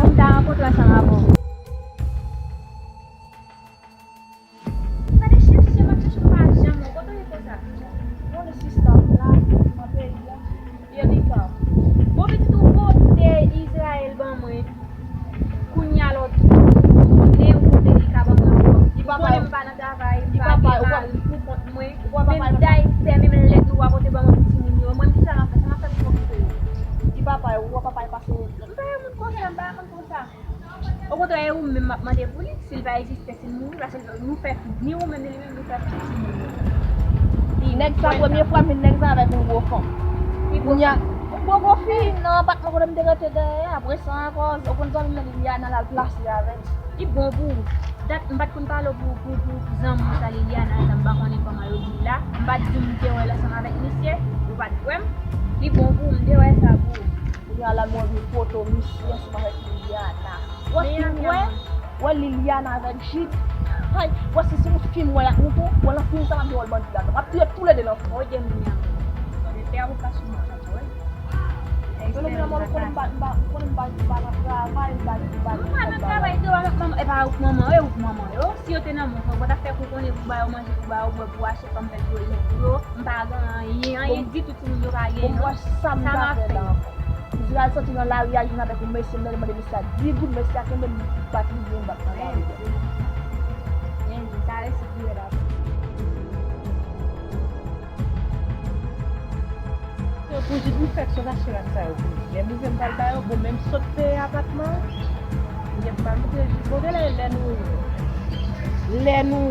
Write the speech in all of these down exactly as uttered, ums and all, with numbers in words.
Pou m ta rankontre ansanm avè w. Gade chèche, m ap chèche w pa janm wè w. Kote w ye konsa? Bon, sista, m la, nan peyi a. Yo di sa. Bon, pitit ou pote Izrayèl ban mwen. Kounye a la w tounen ou pote li ka ban mwen ankò. Li pa konnen m pa nan travay, m pa gen mari pou kont mwen. Menm dayè, menm lèt nou pa pote ban mwen pou timoun yo. Mwen, kisa m ap fè? Sa m ap fè pou mwen pote yo? Di papa yo, ou wè papa yo pase. M pa yon moun konsa, m pa yon moun konsa. Okontrè, e ou menm m ap mande pou li, si l pa egziste, si l mouri, paske nou fè fi, ni ou menm, ni li menm, nou fè fi timoun. Nèg sa, premye fwa m jwenn nèg sa avèk yon gwo fanm. Kounye a, yon gwo gwo fi nan apatman kote m te rete dèyè, apre sa ankò, ou konn zanmi m nan Liliana, l al plase avè l. Li bon pou ou. Dat m pa t konn pale w pou, pou, pou zanmi w sa Liliana sa, m pa konnen kòman yo di l la. M pa t di w m te wè l ansanm avèk misye, ou pa t kwè m. Li bon pou ou, m te wè sa pou ou. Kounye a la, mwen vin foto misye ansanm avèk Liliana. Wè fim wè, wè Liliana avèk Jid. Hay, wè si se yon fim wè y ap monte, wè nan fim sa m ap jwe wòl bandi ladan. M ap touye toulede nan fim. Oje moun nan. Yo te avou pa sou mwen sa, wè. Yo nou mwen mwen konnen m pa, m pa, konnen m pa, m pa nan travay, m pa, m pa. Ou pa nan travay, te wè manman, e pa ou k manman, e ou k manman yo. Si yo te nan mwen, ou pa t ap fè kou konnen pou ba yo manje, pou ba yo bwè, pou achte pampers pou yo, pou yo. M pa gen anyen, anyen ditou, timoun yo pa gen non. Bon, m wè sa m ta fè la ankò. Misye al soti nan lari a, jwenn avèk yon mesye, m tande mande mesye a di goud, mesye a kenbe m bat li byen bat nan lari a. Men, men, sa resi pi rèd ap. Yo pou Jid m fèk sot achte rad sa yo pou li. Lè m rive m pral ba yo, bon, men m sot peye apatman an. M gen pou m al montre Jid. Bon, genlè lè nou, lè nou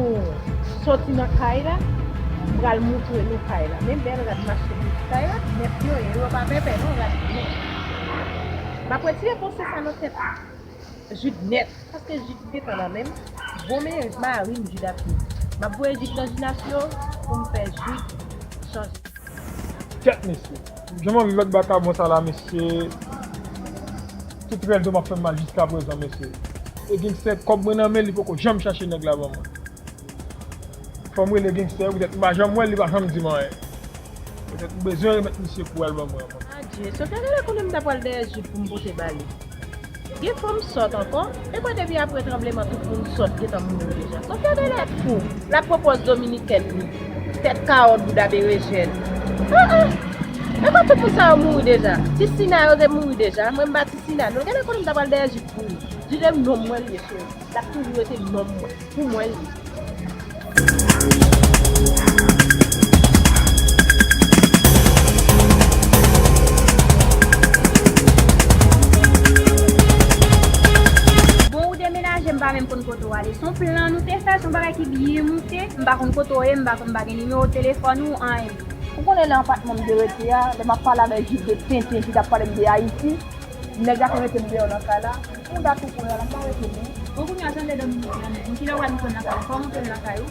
soti nan kay la, m pral montre nou kay la. Men bèl rad m achte pou Jid kay la, nèf yo ye, yo pa pèpè non, rad yo nèf. M ap retire panse sa nan tèt Jid nèt, paske Jid gentan nan men m. Bon, men mari m Jid ap ye. M ap voye Jid nan Jid Nasyon pou m fè Jid chanje. Kèt mesye. Jan m anvi vagabon sa la, mesye. Tout rèv m ap fè m mal jiskaprezan, mesye. E gangstè, kòb mwen nan men l, li poko janm chache nèg la ban mwen. Fò m rele gangstè, petèt m pa janm wè l, li pa janm di m anyen. Petèt m bezwen remèt misye kou a l ban mwen ankò. Adje, Sofia genlè konnen m ta pral dèyè Jid pou m pote ba li. Gen fò m sòt ankò. E mwen depi apre tranbleman tout moun sòt gentan mouri deja. Sofia genlè fou. L ap pran pòz dominikèn li. Tèt kawòt bouda berejèn. Ah, ah. E mwen tout moun sa yo mouri deja. Ti Sina yo te mouri deja. Mwen m pa Ti Sina. Non, genlè konnen m ta pral dèyè Jid pou li. Jid e nonm mwen li ye cheri. L ap toujou rete nonm mwen. Pou mwen li ye. Bon, ou demenaje, m pa menm konn kote w ale. Se yon plan nou te fè, se yon bagay ki byen moute. M pa konn kote w ye, m pa konn, m pa gen nimewo telefòn ou, anyen. Ou konnen nan apatman m te rete a, lè m ap pale avèk Jid de tenten, Jid ap pale m de Ayiti, nèg la te mete m deyò nan kay la. Ou ta tou kounye a la, m pa rete non. Bon, kounye a, jan lè dòmi moute a, men kilè w al moute nan kay ou? Fò w moute nan kay ou?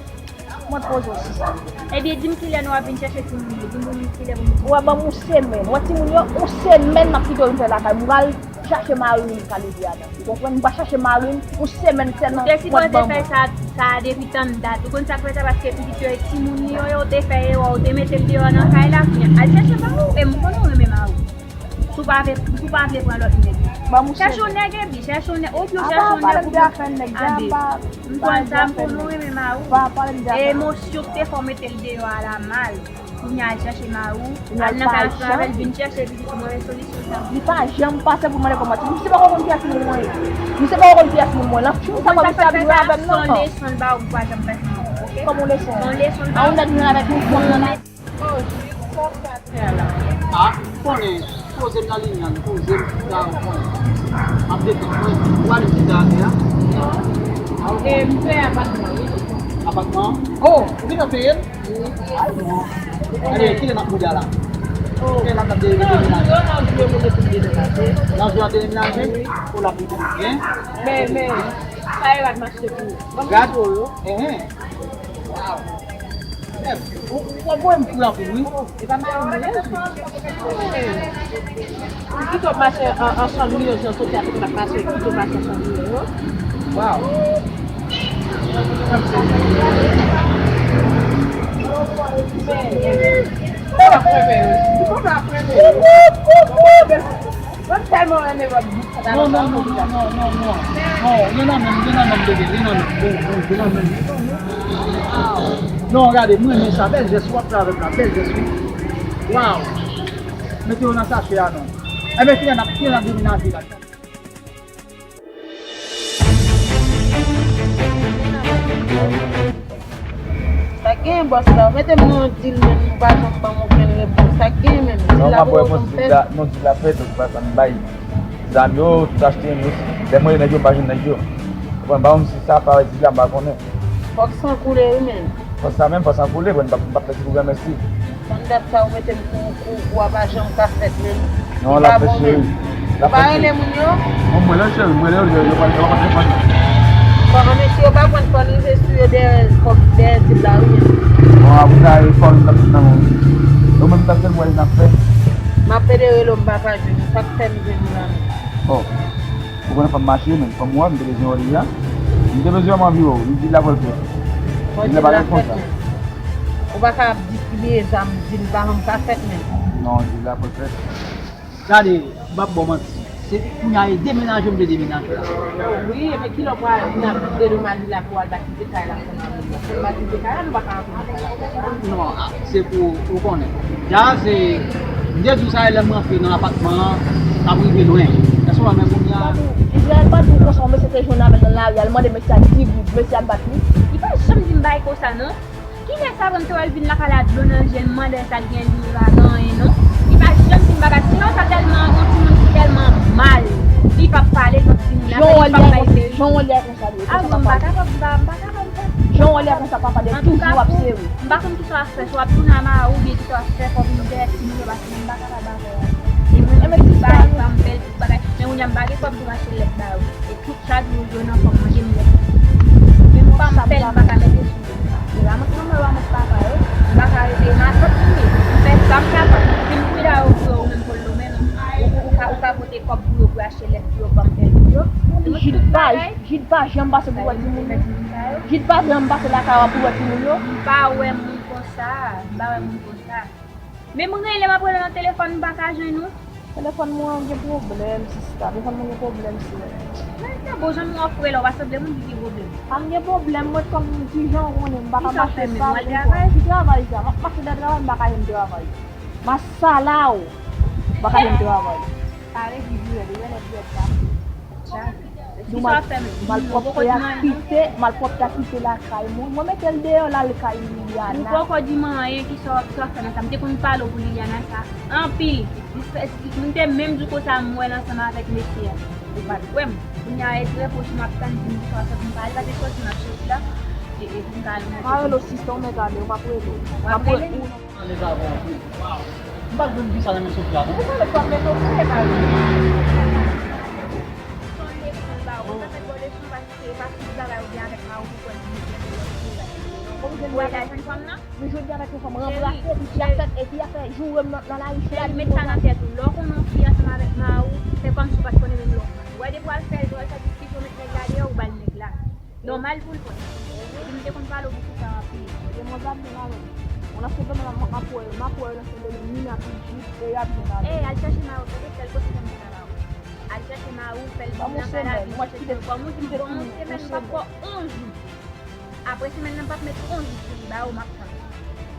Mwen poze w sista. Ebyen, di m kilè nou ap vin chèche timoun yo. Di m pou m kilè pou m. Ou wè, ban m yon semèn. Ou wè timoun yo, yon semèn m ap kite yo vin fè lakay. M pral chache mari m ka leve adan. Ou konprann? M pral chache mari m, yon semèn sèlman. Ou te sipoze fè sa, sa depi tann dat. Ou konn sa k fè sa? Paske pitit yo e timoun li yo, yo te fè erè, ou te mete l deyò nan kay la. Kounye a, al chèche mari w, e m konnen w renmen mari w. Si w pa vle, si w pa vle pran lòt nèg. Chèche yon nèg epi, chèche yon nèg, oubyen w chèche yon nèg pou. Anben, m konn sa, m konnen w renmen mari w. E emosyon k te fè w mete l deyò a la mal. Kounye a al chèche mari w, al nan kay ansanm avè l, vin chèche pitit ou, mwen men solisyon sa. Li pa janm pase pou mande kòman ti. Misye poko konn kiyès moun mwen ye. Misye poko konn kiyès moun mwen. Nan fim sa pa misye ap jwe avè m non. Se yon leson l ba ou, ou pa janm pase, oke? Kòman yon leson? Se yon leson l ba ou. A yon nèg vin avèk yon fanm nan men. Oh, Jid, sa w fè atè a la? Ah, ou konnen, poze m nan liy lan, poze m, la, ou konnen. M ap detann, wi. Ou ale chita atè a? Non. Ah, ok. E, m fè apatman, wi. Apatman? Oh, ou gentan peye l? Wi. Ay, non. Ebyen, kilè n ap mouda la? Oh. Kilè n ap demenaje? Nan jou yo, nan jou yo moun yo fin demenaje. Nan jou yo demenaje? Wi. Ou la pou byen? Men, men, sa e rad m achte pou ou. Ban m rad? Rad? Enhen. Waw. Ou, ou, ou voye m fou anpil, wi. E pa m te vin ye, wi. Ou kite w mache an, an Chandriyon, jan Sofia te konn ap mache, kite w mache an Chandriyon, wi. Waw. Ou pa premye, wi. Ou pa premye, wi. Ou pa premye, wi. Mwen tèlman renmen wè bout pantalon sa. Non, non, non, non, non, non, non. Non, li nan men m, li nan men m, bebe, li nan men m. Bon, bon, li nan men m. Non, gade, mwen renmen sa, bèl jès w ap fè avè m la, bèl jès wi. Waw. Mete yo nan sachè a non. Enben, fini an, ap fini an demenaje la. Sa k genyen bòs la, ou mete m nan yon dil menm, ou pa janm ban m okenn repons. Sa k genyen menm? Dil la pou yo janm fèt? Non, dil la fèt, ou pa janm bay. Zam yo, tout achte yo. Lè mwen nèg yo, m pa jwenn nèg yo. Ou konprann, m pa konn si sa pa dil la, m pa konnen. Fòk san koule wi menm. Fòk sa menm, fòk san koule, bon, m p ap, m p ap fè ti kou granmèsi. Pandan sa ou mete m kou, kou, kou a pa janm ka fèt menm. Non, l ap fèt cheri. L ap fèt cheri. Ou pa rele moun yo? Bon, mwen rele cheri, mwen rele yo, yo pa, yo pa telefòn. Bon, mesye yo pa konn fò n rive sou yo dèyè, kòm dèyè dil la wi menm. Bon, apre sa, e fò nou t ap nan men w. Yo menm t ap sèl mwen n ap fè. M ap pede rele w, m pa ka jwenn ou. Sa k fè m jwenn ou la menm? Oh. Ou konnen fò m mache, men fò m wè, m te bezwen wè li a. M te bezwen wè m anvi wè w. Li di l ap fè l fèt. Li di l ap fè l fèt, men ou pa ka ap distribiye zam, di l pa janm ka fèt, men. Non, li di l ap fè l fèt. Gade, m p ap ba w manti. Se kounye a e demenaje m vle demenaje la. Wi, epi kilè w pral vin ap dedomaje la pou w al ba kite kay la? Non, a, se pou ou konnen. Deja, se, m te di w sa, lè m rantre nan apatman an, m ap rive lwen. Èske w wè, men kounye a. Izrayèl pa di w konsa, yon mesye te jwenn avè l nan lari a, li mande mesye a di goud, mesye a bat li. Li pa janm di m bagay konsa, non. Kilè sa, m te wè l vin lakay la, dlo nan je l, m mande l sa k gen, li pa gen anyen, non. Li pa janm di m bagay. Timoun sa tèlman, yon timoun ki tèlman mal, li p ap pale, yon timoun la, li p ap bay seri. Jan w wè l ye a konsa, jan w wè l ye a konsa, li ye konsa, papa. Jan w wè l ye a konsa, papa, li toujou ap sere. M pa konn kisa w ap fè, si w ap tounen a mari w oubyen kisa w ap fè, fò w vin dèyè timoun yo, paske mwen m pa kapab avè w. E mwen menm ki bay fanm bèl tout bagay, men kounye a m pa gen kòb pou m achte lèt ba yo. E tout chak jou yo nan fanm manje m lèt. Menm fanm bèl m pa ka mete sou yo. E ramas manman yo, ramas papa yo. M pa ka rete, m a sòt tounen. M fè sa m kapab. Si m kwida yo pou yo, ou menm pou l domen non. Ou, ou, ou ka, ou ka pote kòb pou yo, pou yo achte lèt pou yo, fanm bèl pou yo. Jid pa, Jid pa janm pase pou wè timoun yo. Jid pa janm pase lakay w pou wè timoun yo. M pa wè moun konsa. M pa wè moun konsa. Men m rele, m ap rele nan telefòn, m pa ka jwenn ou. Telefòn mwen an gen pwoblèm, sista. Telefòn mwen gen pwoblèm, sè. Men sa bon, jan nou ap rele, w pa sanble moun ki gen pwoblèm. Pa m gen pwoblèm, mwen kòm ki jan w konnen, m pa ka mache sa, m gen pwoblèm. Ki travay sa? M ap mache dèyè travay, m pa ka jwenn travay. M a salaw, m pa ka jwenn travay. Pare ki virè, demen lè virè sa. Malpwòpte a kite, malpwòpte a kite lakay mwen. Mwen mete l deyò, l al kay Liliana. Ou poko di mwen anyen ki sa w ap, sa w ap fè nan sa. M te konn pale w pou Liliana sa anpil. M te menm di w konsa m wè l ansanm avèk mesye a. Ou pa t kwè m. Kounye a e trè pwòch m ap tann di m ki sa w ap fè pou m pa al, pa te sòti m ap soti la. E, e pou m ka al nan. Pa rele w sista, ou mèt ale, ou p ap rele w. W ap rele? Ann leve avè w anpil. Waw. M pa t vle m di sa nan men Sofia non. Ou konnen fò m mete w prè, pa vre? Son leson l ba ou. Mwen pa fèk ba w leson paske se pa tout bagay ou gen avèk mari w pou fè l di mete l lòt bagay. Ou wè la jèn fanm nan? Nou jodi avèk yon fanm ranbrase, epi y ap fè, epi y ap fè joure m nan, nan lari. Cheri, met sa nan tèt ou. Lè w konnen yon fi ansanm avèk mari w, fè kòmsi w pa t konnen menm lè w pran. Ou wè depi w al fè, depi w al fè diskisyon, met nèg la deyò, ou ba l nèg la. Nòmal pou l pran. Epi m te konn pale w pou sa anpil. Ebyen mwen pa byen avè l. Mwen nan Sendomeng la, m ap wè yo, m ap wè yo nan Sendomeng, Nina, Bridget, e y ap byen avè l. Ey, al chèche mari w, tande, fè l pote kòm sa la. Al chèche mari w, fè l vin nan kay la, vin chèche w. Ban m yon semèn, ban m yon semèn, m p ap fè yon jou. Apre semèn nan, m p ap met yon jou sou li ba ou, m ap tann.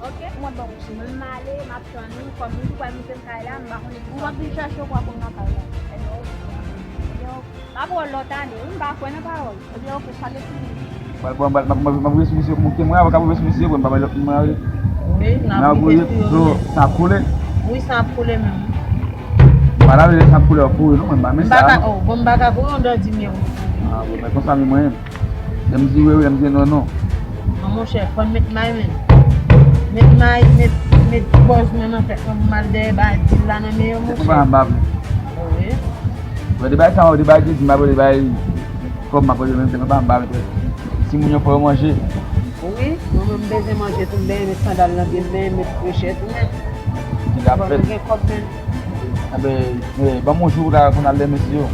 Oke? Mwen ban w semèn. Mwen m ale, m ap tann ou, kòm ou tou pral moute m kay la, m pa konnen ki sa w ap fè. Ou p ap vin chèche w, w ap konn nan kay la. Ebyen, oke. Ebyen, oke. M ap wè w lòt ane, wi, m pa kwè nan pawòl. Ebyen, oke, sa gen fini. Pral pran, m ap, m ap, m ap resi misye pou moute mwen, avè k ap resi misye, pou m pa bay lòt moun mari. Wi, n ap rete sou yo. San ap koule. Wi, san ap koule menm. Pa la vle san ap koule ap kouri, non, mwen m pa men sa, non. Oh, bon, m pa ka kouri, yon dan di mye pou kouri. Ah, bon, men konsa, men mwen. Lè m di wi, wi, lè m di non, non. Non, monchè, fò n met may, men. Met may, met, met bòz mwen nan tèt mwen pou m al dèyè ba dil la nan men yo, monchè. Tèt mwen pa anba vle. Wi. Mwen te bay sa, mwen te bay dil, m ap rele bay kòb, m ap rele menm, tèt mwen pa anba vle. Timoun yo fò yo manje. Wi, mwen menm m bezwen manje tou, m bezwen met sandal nan pye m, m bezwen met krochet tou, men. Fò nou gen kòb, men. Enben, eh, ban m yon jou la pou n al lè mesye yo.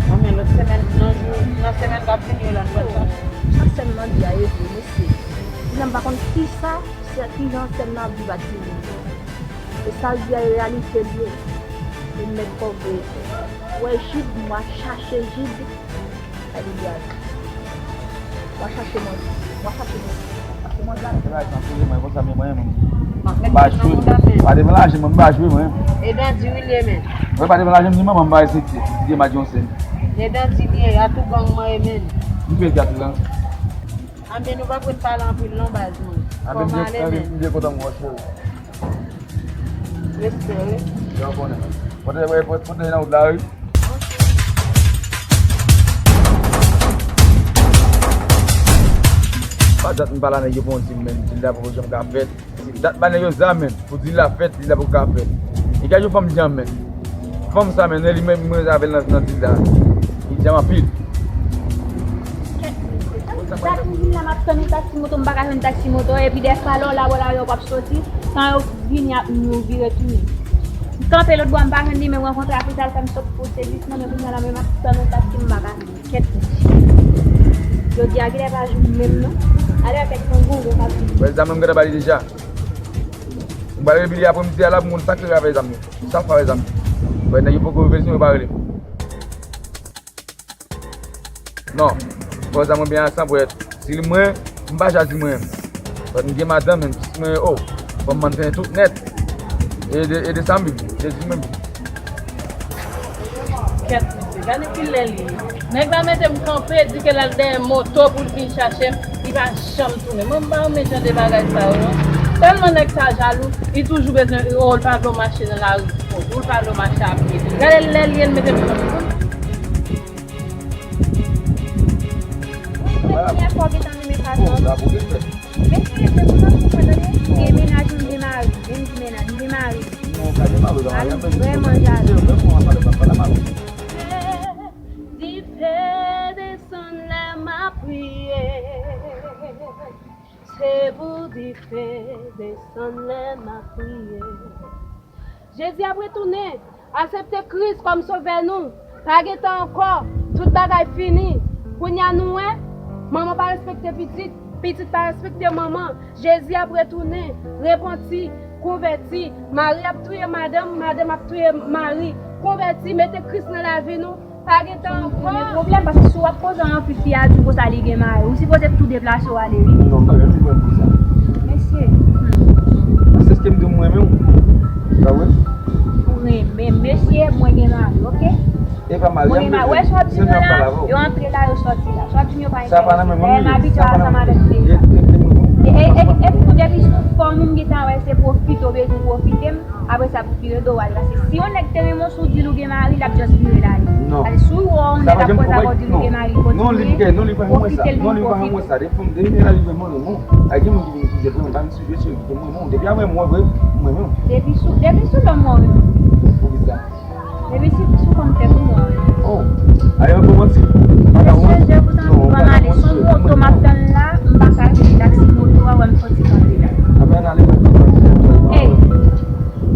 Bon, men lòt semèn, nan jou, nan semèn k ap vini yo la, nou pral chache. Sa sè m nan di a, e vre, mesye. Kounye a m pa konn kisa, sè, kijan sè m nan ap viv ak timoun yo. E sa l di a, e reyalite l ye. E Mèt kòve. Wè Jid, m a chache Jid. Gade dyab. M a chache manje. M a chache manje. Chache manje la. Se pa santi mwen konsa, men mwen menm. M pa jwe. Pa devan lajan mwen, m pa jwe mwen. E bandi wi l ye, men. Mwen pa devan lajan m, ni manman m pa respekte. Ki te madyon sèn. E bandi l ye, a tou gang mwen ye, men. M fè gate la. Anben, nou pa pou n pale anpil non, baz mwen. Anben, m byen kontan m wè w, cheri. Respè, wi. Jan w konnen. Pote, pote, pote nan wout la, wi. Pa dat m pale a nèg yo pou yon dil, men. Dil la poko janm ka fèt. Dat ba nèg yo zam, men. Pou dil la fèt, dil la poko ka fèt. E gade yon fanm djanm, men. Fanm sa, men, li menm, mwen avè l nan, nan dil la. Li djanm anpil. Dat m vin la, m ap tann yon taksi moto, m pa ka jwenn taksi moto, epi dèfwa lè w la bò la, yo p ap soti, tan yo vini ap nou vire tounen. M kanpe lòt bò, m pa jwenn li, men m rankontre ak li, sa l fè m sot pou sezisman, men kounye a la, men m ap tann yon taksi, m pa ka jwenn. Kèt mesye. Jodi a genlè pa jou m menm non. Alè kèt yon gongon k ap vini. Wè, zam nan m gentan ba li deja. M pral rele li aprèmidi a la pou m konn sa k rive avèk zam yo. Sa k fè avèk zam yo. Wè, nèg yo poko rive, sinon yo pa rele m. Non. Fò zam mwen byen ansanm pou èt. Si li mwen, m pa chwazi mwen. Fò m gen madanm menm. Si mwen, oh, fò m manten tout nèt. E de, e de sa m viv. Se di mwen. Kèt mesye, gade kilè li ye. Nèg la mete m kanpe, di ke l al dèyè moto pou l vin chache m, li pa janm tounen. Mwen, m pa renmen jan de bagay sa yo, non. Tèlman nèg sa jalou, li toujou bezwen, oh, l pa vle w mache nan lari, oh, l pa vle w mache a pye. Gade lè li ye, l mete m kanpe. Wi, premye fwa w gentan renmen fason. Mesye, se pou nou pou mwen tande. M gen mennaj, m gen mari. Vin di mennaj, m gen mari. Mari m vrèman jalou. Dife desann lè m ap priye. Se pou dife desann lè m ap priye. Jezi ap retounen. Aksepte Kris kòm Sovè nou. Pa gen tan ankò. Tout bagay fini. Kounye a nou wè, manman pa respekte pitit, pitit pa respekte manman. Jezi ap retounen. Repanti, konvèti. Mari ap touye madanm, madanm ap touye mari. Konvèti, mete Kris nan lavi nou. Pa gen tan ankò. Men pwoblèm, paske si w ap koze anpil, fi a di w konsa li gen mari, ou sipoze tou deplase w ale, wi. Non, pa gen pwoblèm pou sa. Mesye. Hmm. Paske èske m di w m renmen w? Pa vre? Ou renmen m, mesye, mwen gen mari, oke? E pa mari a m bezwen. Wè sa w ap di yo la, yo antre la, yo sòti la. Sa w ap di m yo pa enterese. Sa pa nan men mwen. M abitye ansanm avèk peyi. E, e, e, epi tou, depi sou fòm ou m gentan wè se pwofite w bezwen pwofite m. Apre sa, pou vire do w al. Paske si yon nèg te renmen w, si w di l ou gen mari, l ap just vire l ale. Non. Paske si w wè yon nèg ap koze avè w, di l ou gen mari, kontinye pwofite l vin pwofite w. Depi m te la li renmen mwen. Ay, gen moun ki vin koze mwen, pa vin sou dosye, ki te mwen, non. Depi apre mwen vre, mwen menm. Depi sou, depi sou lòm mwen menm. Poukisa? Depi sou, sou kòm tèt ou mwen menm. Oh. Ay, an bon manti. Pa ka wont. Mesye, je vous en prie, ban m ale. Se yon moto m ap tann la, m pa ka jwenn taksi moto a, wè m soti kanpe la. Apre n ale wè. Ey,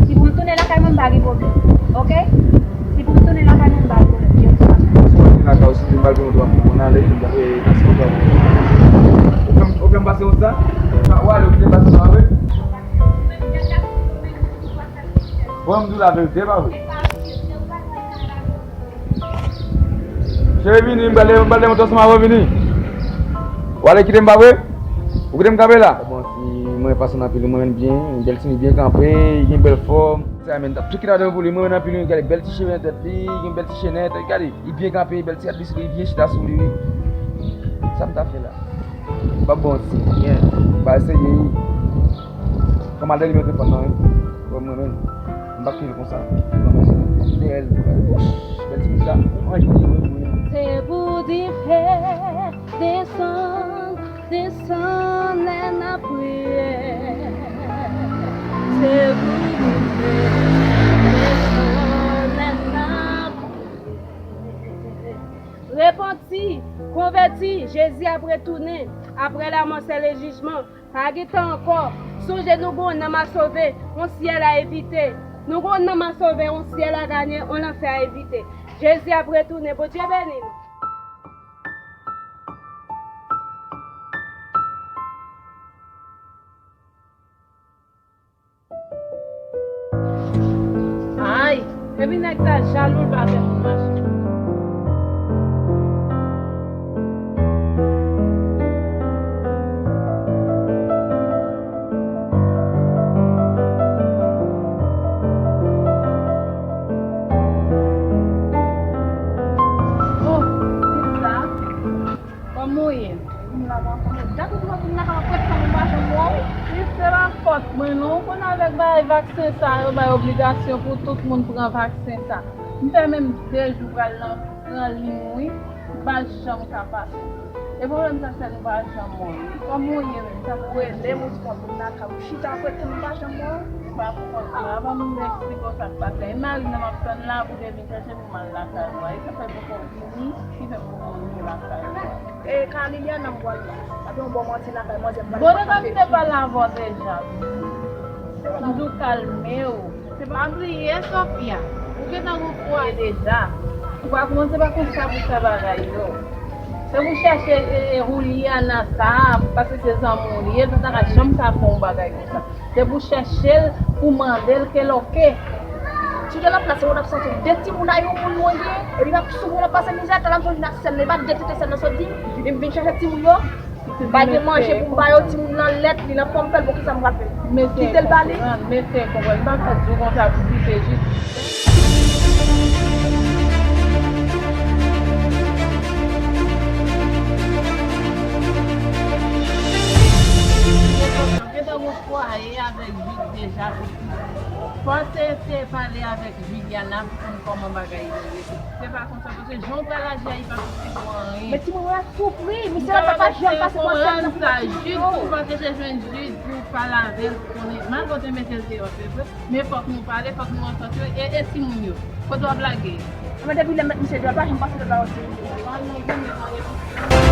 si pou m tounen lakay mwen, m pa gen pwoblèm. Oke? Si pou m tounen lakay mwen, m pa gen pwoblèm. Je vous en prie. Si w ap vin lakay ou, si m pa gen moto a, pou mwen ale, m ta fè taksi moto a. Ou fè m, ou fè m pase konsa? Ou ale, ou kite m pase konsa, wi. Bon, m di w laverite, pa vre? Cheri, vini, m pral, m pral demontre ansanm avè w, vini. W ale kite m, pa vre? Ou kite m kanpe la? Bon, si mwen pase nan pil, mwen menm byen, bèl timoun byen kanpe, gen bèl fòm. Sa menm, t ap tou kite avè w pou li, mwen menm nan pil, gade bèl ti cheve nan tèt li, gen bèl ti chenèt, gade, li byen kanpe, bèl ti rad li sou li, li byen chita sou li, wi. Sa m ta fè la? M ap ba w ti byen. M pa eseye, wi. Kòm madanm li mete fanm nan, wi. Bon, mwen menm, m pa kite l konsa. Mwen menm, se bèl, bèl ti moun sa. Anj mwen, mwen, mwen. Se pou dife desann, desann lè n ap priye. Se pou dife desann lè n ap priye. Repanti, konvèti, Jezi ap retounen. Apre lamò, se le jijman. Pa gen tan ankò. Sonje nou gen yon nanm a sove, yon syèl a evite. Nou gen yon nanm a sove, yon syèl a ganye, yon lanfè a evite. Jezi ap retounen. Bondye beni nou. Ay, epi nèg Sa jalou l pa fè moun mache. Oh, ki sa? Kòman w ye? M la, m anfòm. Dat ou t wè pou m lakay w ap fè tan m pa janm wè w. Li se pa fòt mwen non. Ou konn avèk bagay vaksen sa yo bay obligasyon pou tout moun pran vaksen sa. M fè menm de jou pral nan pran li mouri, m pa janm ka pase. E pwoblèm sa fè nou pa janm wè w. Kòman w ye menm? Sa pou rele m ou di w ap vin lakay ou chita ap rete m pa janm wè w. Se pa fòt mwen. Avan m eksplike w sa k pase. E mari m nan m ap tann la pou te vin chèche m. M al lakay mwen. E sa fè m poko vini, ki fè m poko rive lakay mwen. E ka Liliana m pral la. Sa fè yon bon manti lakay manzè m pral. Bon, depi m te pale avè w deja, m di w kalme w. Se pa bliye, Sofia. Ou gentan gon fwa deja. Ou pa kòmanse pa konsa pou fè bagay yo. Se pou chèche e, e, Juliana sa, paske se zanmi w li ye, l pa ta ka janm ka fè yon bagay konsa. Se pou chèche l, pou mande l ke l oke. Chita nan plas ou, w ap santi de timoun a yon moun manje, epi l ap soufri, l ap pase mizè, tan l ap jwenn ak sèl li, e pa de tete sèl nan sot di, li vin chèche timoun yo, pa gen manje pou m ba yo, timoun nan lèt, li nan fòm fè l, bon, kisa m pral fè? Kite l ba li. Mesye konprann, mesye konprann, m pa ka di w konsa pou kite jis. Gentan gon fwaye avèk Jid deja pou ti. Fò se te pale avèk Juliana pou konn kòman bagay yo ye. Se pa konsa, paske jan w pral aji a, li pa konn bon anyen. Men timoun yo ap soufri, misye la pa janm pase konsèy nan figi timoun yo. Jid, ou pa te jwenn Jid pou w pale avè l, pou konnen, malgre w te mete l deyò, se vre, men fòk nou pale, fòk nou rankontre, e, e timoun yo, kote w ap lage? Men depi lè m met misye deyò, l pa janm pase lòt bagay.